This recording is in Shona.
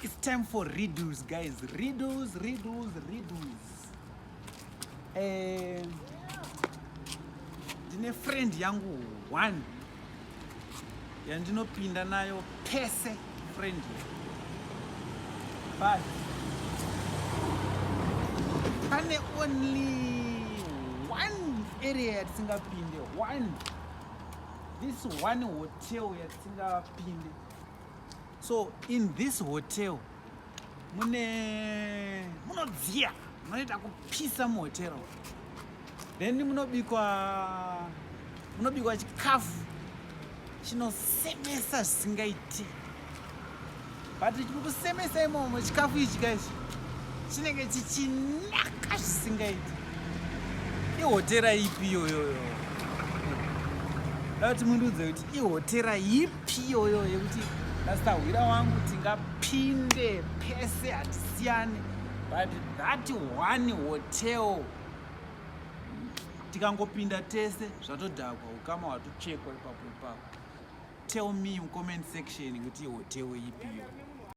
It's time for riddles, guys. Riddles, riddles, riddles. Eh, ndine friend yangu one yandinopinda nayo pese friend, but pane only one area yatisingapinde, one, this one hotel yatisingapinde. So in this hotel mune munodziya, munoita kupisa muhotera, then munobikwa chikafu chinosemesa zvisingaiti, but mukusemesa imomo chikafu ichi kaichi chinenge chichinaka zvisingaiti. Ihotera ipi iyoyoyo? Da kuti mundiudze kuti ihotera ipi iyoyo yekuti nasahwira wangu tingapinde pese, hatisiyane, but that one hotel tikangopinda tese zvatodhakwa, ukama hwatochekwa ipapo ipapo. Tell me mucomment section kuti ihotel ipi iyo.